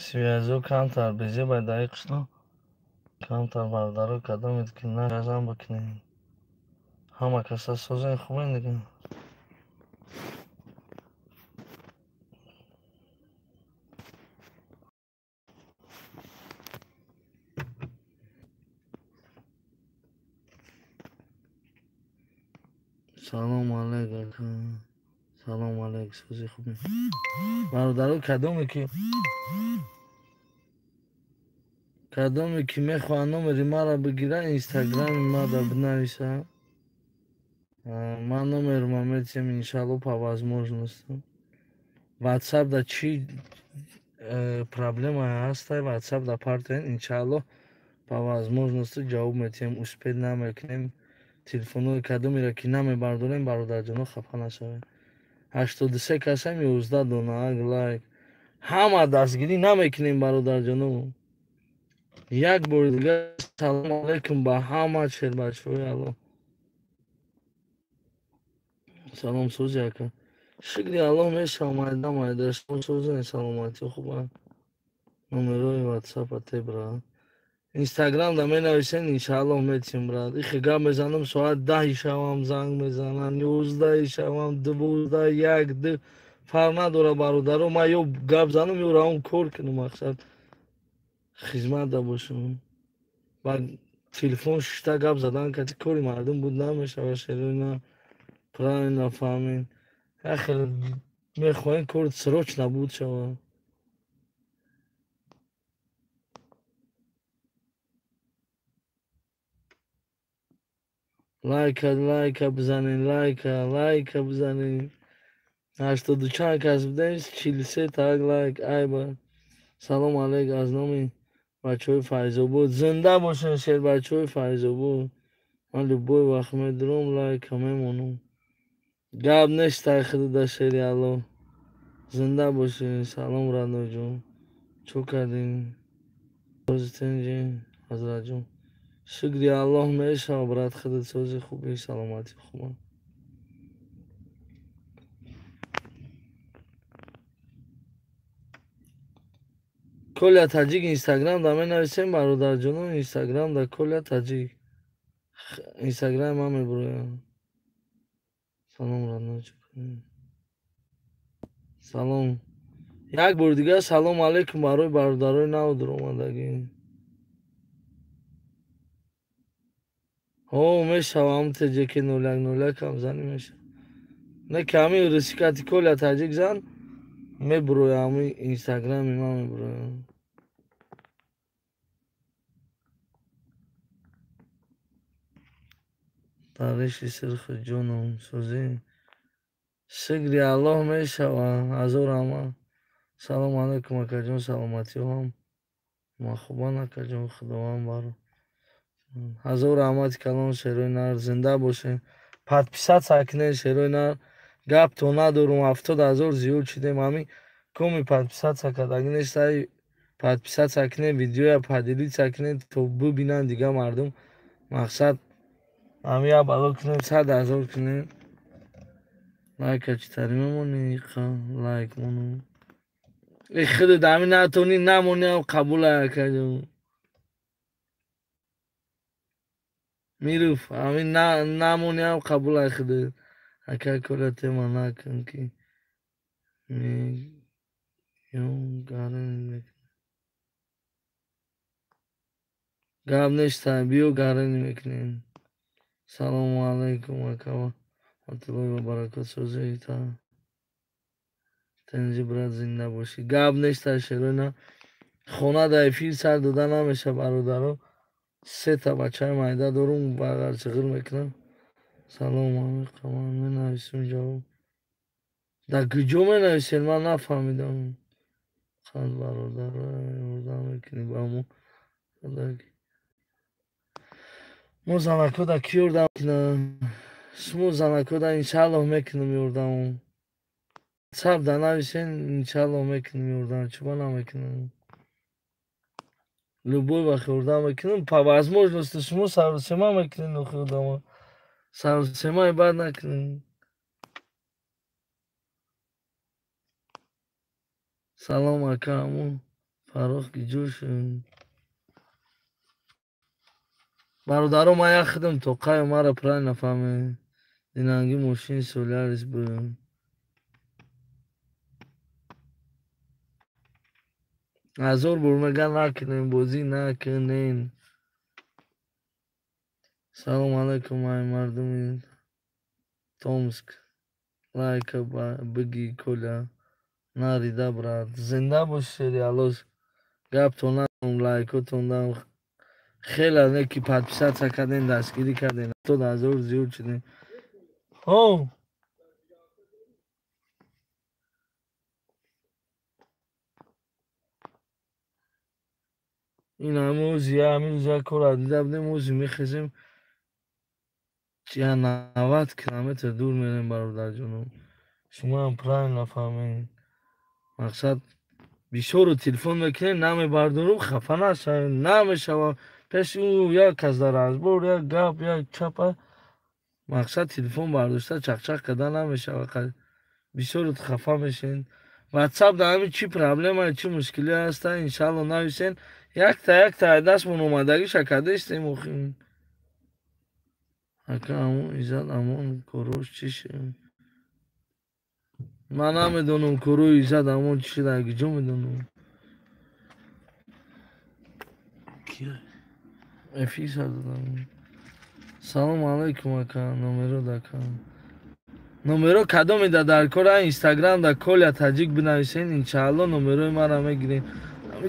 Связьо камтар безебай дар қишлоқ камтар бародаро кадомед ки назан бикунед. Ҳама каса созен хубен дига. Салом алейк ака. Салом алейк, сози хубе. Бародаро кадоме ки мехоҳад номери маро бигирад, инстаграми мада бинависа. Ман номерма метиҳам иншалло по возможности. Ватсап да чӣ проблема ҳастай, ватсап да партоен, иншалло по возможности ҷавоб метиҳем, успеть намекунем. Телефонҳои кадомеро ки намебардорем, бародарҷоно хафа нашавед. 83 касам 11 дона лайк. Ҳама дастгирӣ намекунем бародарҷоно. Як бори дигар салом алейкум ба ҳама шербачаҳои Аллоҳ. Салом сози ака. Шукри Аллоҳ мешавам майда майда. Шумо созен саломатӣ хуба. Номерои ватсапа те бра. Инстаграм да менависен иншааллоҳ метиҳем брат. Ихе гап мезанам соат 10 шавам занг мезанам, 11 шавам, 12, 1, 2 фарқ надора бародаро. Ман ё гап занам ё равам кор кунам, мақсад хизмат да бошам. Ба телефон шишта гап задан кати кори мардум буд намешава шерина. Правильно фаҳмед. Ахир мехоҳем кор срочно буд шава. Лайка, лайка бизанед, лайка, лайка бизанед. 84 кас будем, 43 так лайк. Айба. Салом алейк аз номи бачаҳои Файзобод. Зинда бошен шербачаҳои Файзобод. Ман любой вақт медурам лайка мемонам. Гап нест тай худо шери Аллоҳ. Зинда бошен. Салом Радоҷон. Чӯ кардин? Созитенҷи Ҳазратҷон. Шукри Аллоҳ мешава брат, худат сози хуби, саломатӣ хуба. Коля Таҷик инстаграм да менависем бародарҷоно, инстаграм да Коля Таҷик. Инстаграм ман мебуроям. Салом Радноҷон. Салом. Як бор дигар салом алейкум барои бародарои нав дуромадагӣ. Ҳо мешава ҳам ТJK 0101 ҳам зани мешава. Не ки ҳамин русикати Коля Таҷик зан мебуроя, ҳамин инстаграми ман мебуроя. Дариши сирхи ҷоном созӣ. Шукри Аллоҳ мешава, ҳазор ҳама. Салом алейкум акаҷон, саломатиҳо ҳам. Ма хубан акаҷон, худованд баро. Ҳазор раҳмати калон шерои нар, зинда бошед. Подписаться кунед шерои нар. Гап то надорум, 70 000 зиёд шудем. Ҳамин коми подписаться кардагӣ нестай. Подписаться кунед, видеоя поделиться кунед то бибинанд дигар мардум. Мақсад ҳамин як бало кунем, 100 000 кунем. Лайка чӣ тари мемонӣ? Лайк монам. Худат ҳамин натонӣ намонӣ ҳам қабул акаҷон. Мируф, ҳамин намонӣ ҳам қабул худат. Ака кора тема накун ки меём гарани мекунем. Гап нестай, биё гарани мекунем. Салому алейкум ака ва раҳматуллоҳи ва баракот. Созӣ та тенҷи брат, зинда бошӣ. Гап нестай шерона. Хона да эфир сар дода намеша бародаро. Се та бачаи майда дорум, бағар чиғир мекунам. Салом алейкум, ман менависам ҷавоб. Да куҷо менависед, ман нафаҳмидам. Қанд бародаро ёрдам мекунӣ ба мо. Мо занако да кӣ ёрдам кунам? Шумо занако да иншааллоҳ мекунам ёрдам. Саб да нависен, иншааллоҳ мекунам ёрдам. Чуба намекунам? Любой вақт ёрдам мекунам. По возможности шумо сарусема мекунед охи одамо. Сарусемаи бад накунед. Салом ака, ҳамон Фаррух гиҷо шуд? Бародаро, ман як худам тоқаю маро правильно фаҳмед. Динанги мошини Солярис буд. Ҳазор бор мегӯян накунем, бозӣ накунем. Салом алайкум, ай мардуми Томск. Лайка бигӣ Коля. Нарида брат. Зинда боши шери Аллоҳ. Гаптон надом, лайкотон дам. Хеле не ки подписаться кардем, дастгирӣ кардем. 70,000 зиёд шудем. Ҳо. Ин ҳамин рӯз як корро дида будем, ози мехезем 90 километр дур мерем, бародарҷоном. Шумоам правильно фаҳмед. Мақсад бисёру телефон мекунем, намебардорум, хафа нашавем, намешавам. Пеши ӯ як кас дар разбор, як гап, як чапа. Мақсад телефон бардошта чақчақ карда намешавад. Бисёру хафа мешавем. WhatsApp дар ҳамин чӣ проблема, чӣ мушкилӣ ҳаста, иншаалло нависен. Якта якта дастмон омадагиша кардастем охи. Ака амон Иззат Амон корош чӣ шуд? Ман намедонам корои Иззат Амон чӣ шуд, куҷо медонам? Эфир сар додам. Салом алайкум ака, номеро ака. Номеро кадоме дар кора Инстаграм да Коля Таҷик бинависен, иншаалло номерои маро мегирем.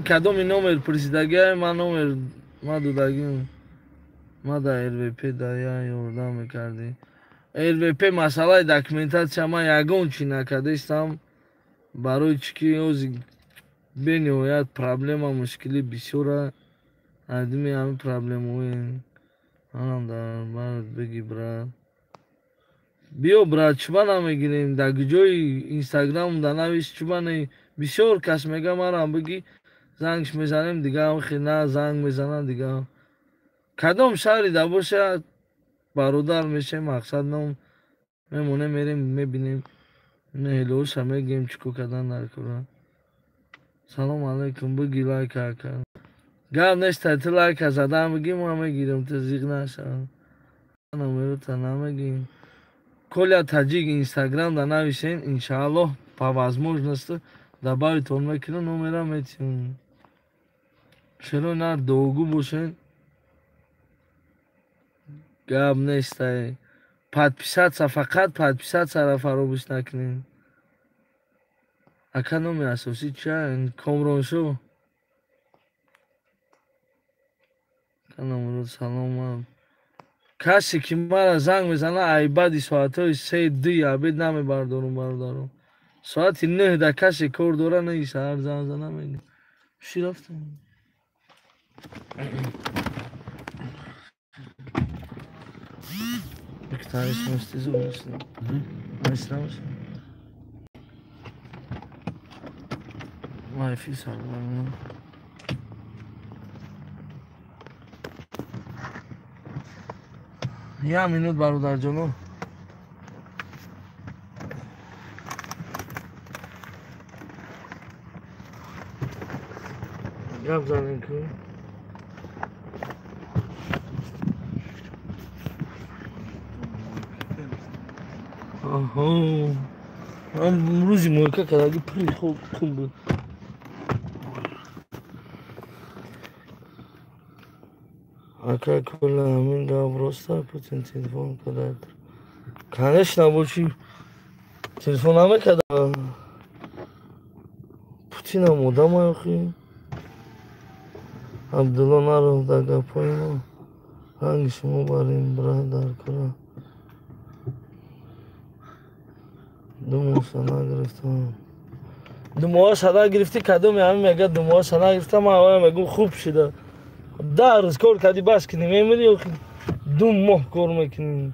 Кадоми номер пурсидагиа, ман номер ма додагим. Ма да РВП да я ёрдам мекардӣ. РВП масъалаи документатсия ман ягон чӣ накардаистам. Барои чӣ ки ози бениҳоят проблема мушкилӣ бисёра. Адими ҳамин проблемаҳоем. Манам дар барат бигӣ брат. Биё брат, чӯба намегирем? Дар куҷои Инстаграм да навис чӯба не? Бисёр кас мега марам бигӣ, зангш мезанем, дига хе на занг мезанад дига. Кадом шаҳри да боша бародар мешем, мақсад ном мемонем, мерем мебинем. Меҳлоша мегӯем чӣ кор кардан дар кора. Салом алайкум, бигӣ лайка ака. Гап нест, ту лайка задан бигӣ, ма мегирам, ту зиқ наша. Номерота намегирем. Коля Таҷик Инстаграм да нависен, иншааллоҳ по возможности добавитон мекунам, номера метиҳам. Чаро на дуогӯ бошен? Гап нестай. Подписаться, фақат подписаться-ро фаромӯш накунем. Ака номи асосӣ чия? Комроншо. Ака номеро салом. Касе ки мара занг мезана, ай баъди соатҳои се ди обед намебардорум, бародаро. Соати 9 да касе кор дора, не саҳар занг зана мегӯ. Чӣ рафтам? Як минут, бародарҷоно. Гап занем ку. Аҳо. Рӯзи мойка кардаги пури хуб буд. Ака Коля, ҳамин гап роста, Путин телефон кардад? Конечно, бо чӣ телефон намекарда? Путинам одамай охи. Абдулло наро дар гапҳои мо. Ранги шумо барем брат дар кора. 2 моҳ нагирифтам. 2 моҳ сада гирифтӣ, кадоми ҳамин мега 2 моҳ сада гирифтам, ман аввал мегӯм хуб шуда. 10 рӯз кор кардӣ, бас кунӣ, мемирӣ охи. 2 моҳ кор мекунӣ.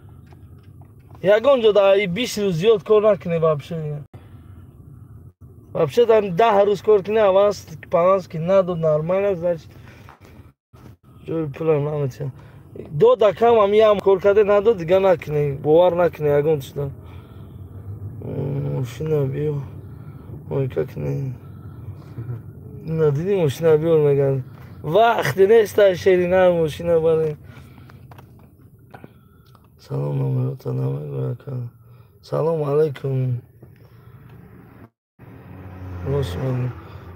Ягон ҷо дар 20 рӯз зиёд кор накунӣ вообще. Вообще там 10 рӯз кор кунӣ, аванс паланс ки надод нормально, значит ҷои пулам наметиҳам. Дода кам ҳам ям кор карда надод, дига накунӣ, бовар накунӣ ягон чиза. Мошина биё, мойка кунӣ. Ина, дидӣ, мошина биёр меган, вақте неста, шерина мошина барем. Салом, номерота намегӯя. Салом алайкум. Рост мегӯ,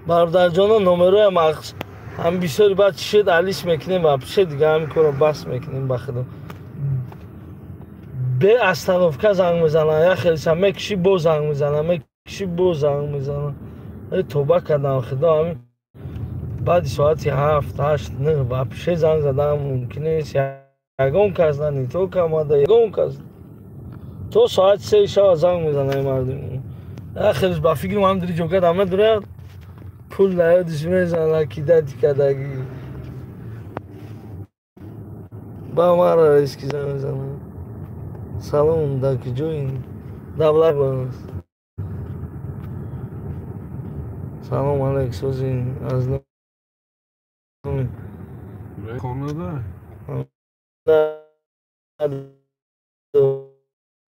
бародарҷоно, номероя ҳам бисёри баъд шед алиш мекунем ва шед дига ҳамин корро бас мекунем. Ба худо, бе остановка занг мезанам, як хелеша мекушӣ, боз занг мезанам, мекушӣ, боз занг мезанам. Тоба кардам, худо, ҳамин баъди соати 7, 8, 9 вообще занг задан мумкин нест. Ягон кас на не то камада, ягон кас то соати 3 шава занг мезанам. Мардум як хелеш ба фикрим ҳам дири ҷогада медурад, пул наёдиш мезана, кидати кардагӣ ба мара риски занг мезанам. Салом, дар куҷоин? Давлат. Салом алейк, созин аз номи Хонада.